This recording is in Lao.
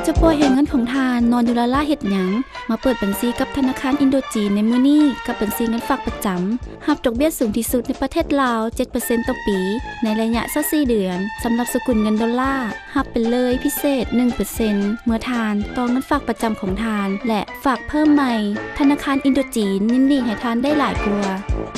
ຈະປ່ອຍໃຫ້ເງິນຂອງທ່ານນອນຢູ່ລ້າໆເຮັດຫຍັງ? ມາເປີດບັນຊີກັບທະນາຄານອິນໂດຈີນໃນມື້ນີ້ ກັບບັນຊີເງິນຝາກປະຈຳ ຮັບດອກເບ້ຍສູງທີ່ສຸດໃນປະເທດລາວ ເຈັດເປີເຊັນຕໍ່ປີ ໃນໄລຍະຊາວສີ່ເດືອນ ສຳລັບສະກຸນເງິນໂດລາ ຮັບໄປເລີຍພິເສດ ໜຶ່ງເປີເຊັນ ເມື່ອທ່ານຕໍ່ເງິນຝາກປະຈຳຂອງທ່ານ ແລະ ຝາກເພີ່ມໃໝ່. ທະນາຄານອິນໂດຈີນຍິນດີໃຫ້ທ່ານໄດ້ຫຼາຍກວ່າ.